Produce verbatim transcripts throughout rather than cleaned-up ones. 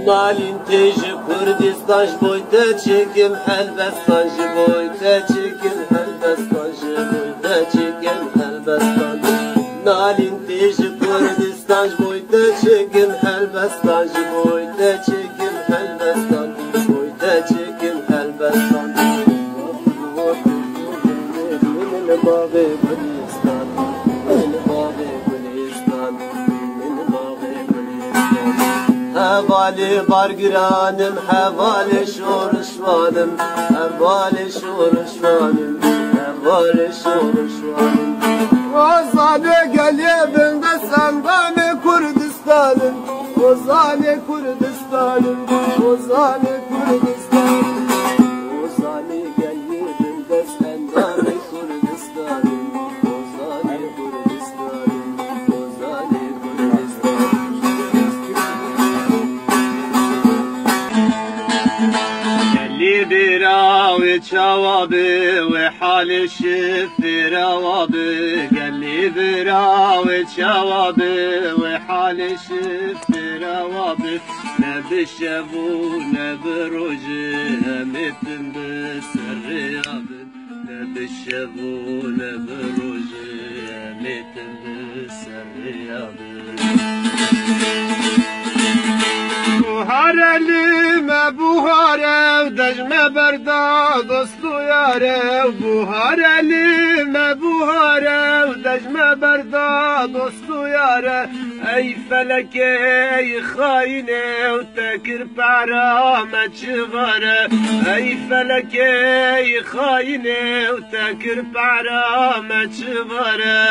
Nalîn tê ji Kurdistan, ji bo te çêkim helbestan, ji bo te çêkim helbestan, ji bo te çêkim helbestan. Nalîn tê ji Kurdistan, ji bo te çêkim helbestan, ji bo te çêkim helbestan, ji bo te çêkim helbestan. Min baxê Gulistan, min baxê Gulistan, min baxê Gulistan. Hevalê bargiran im, hevalê şorişvan im, hevalê şorişvan im, hevalê şorişvan im. Ozanê gelê bindest endamê Kurdistanê, ozanê Kurdistanê, ozanê Kurdistanê, ozanê gelê bindest endamê Kurdistanê, ozanê Kurdistanê, ozanê Kurdistanê. Gelî bira wê çawa bi, wê halê şifêra wa bi. Gelî bira wê çawa bi, wê halê şifêra wa bi. Ne bi şev û ne bi rojê, em ê tim bi ser rêya bin. Ne bi şev û ne bi rojê, em ê tim bi ser rêya bin. Buhare li me buhare, dej me berda dost û yare. Buhare li me buhare, dej me berda dost û yare. Ey felekê, ey xayinê, û te kir pera me çi vare. Ey felekê, ey xayinê, û te kir pera me çi vare.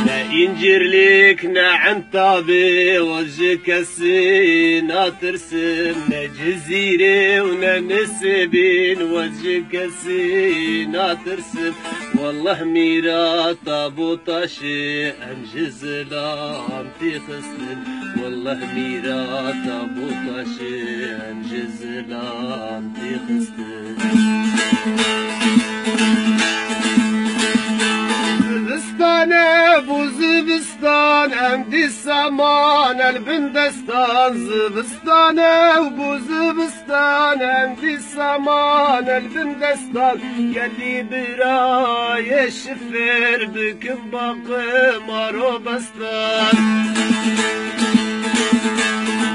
Ne Încîrlîk, ne Entabê, wez ji kesî natirsim. Ne Cizîrê û ne Nisêbîn, wez ji kesî natirsim. Wallah mîra Tabûtaşê em ji zilam têxistin. Wallah mîra Tabûtaşê em ji zilam têxistin. Zivistane bû zivistan, em dîsa mane li bin destan. Zivistane bû zivistan, em dîsa mane li bin destan. Gelî birayê şifêr bikim baqim arobestan.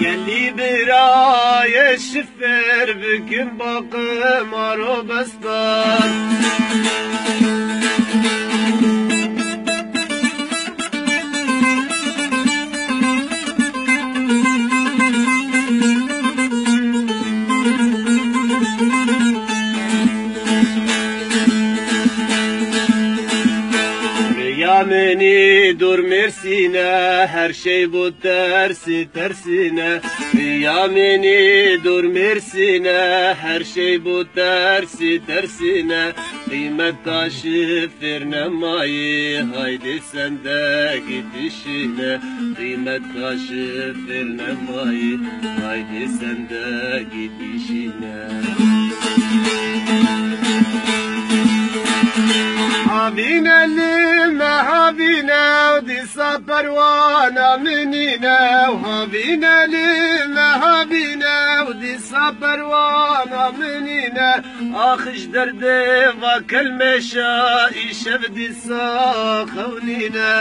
Gelî birayê şifêr bikim baqim arobestan. Rêya min î dûr Mêrsîn e, her şey bû tersî tersîn e. Rêya min î dûr Mêrsîn e, her şey bû tersî tersîn e. Qîmeta şifêr nemayê, haydê sendegî dişîne. Qîmeta şifêr nemayê, haydê sendegî dişîne. Havîne li me havîne, dîsa perwana min îne. Havîne li me havîne, dîsa perwana min îne. Ax ji derdê va kelmêşa îşev dîsa xewnîne.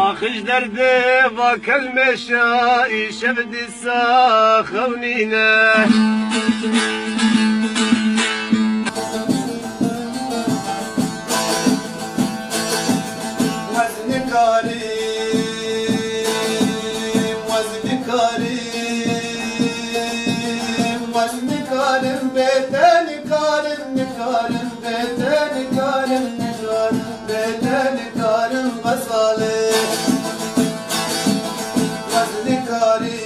Ax ji derdê va kelmêşa îşev dîsa xewnîne. Wez nikarim, wez nikarim, wez nikarim, bê te nikarim, nikarim, bê te nikarim, nikarim, bê te nikarim, Xezalê. Wez nikarim,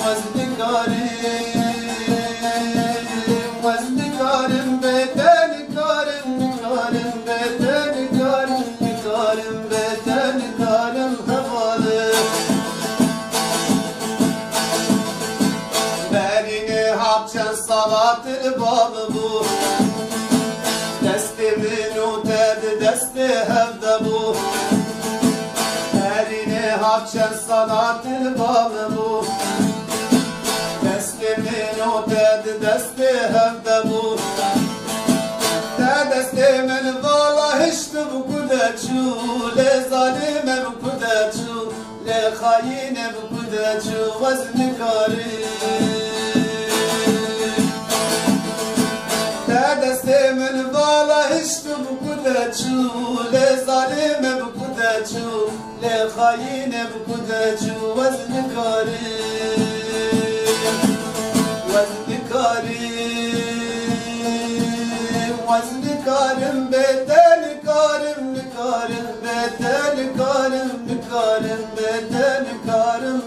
wez nikarim. Destê hev de bû. Herînê hat çend sala til ba min bû. Destê min û te di destê hev de bû. Te destê min vala hişt bi ku de çû, lê zalîme bi ku de çû. Lê xayîne bi ku de çû, wez nikarim. Te destê min vala hişt bi ku de çû, lê zalîme bi ku de çû, lê xayîne bi ku de çû, wez nikarim. Wez nikarim, wez nikarim, bê te nikarim, nikarim, bê te nikarim, nikarim, bê te nikarim.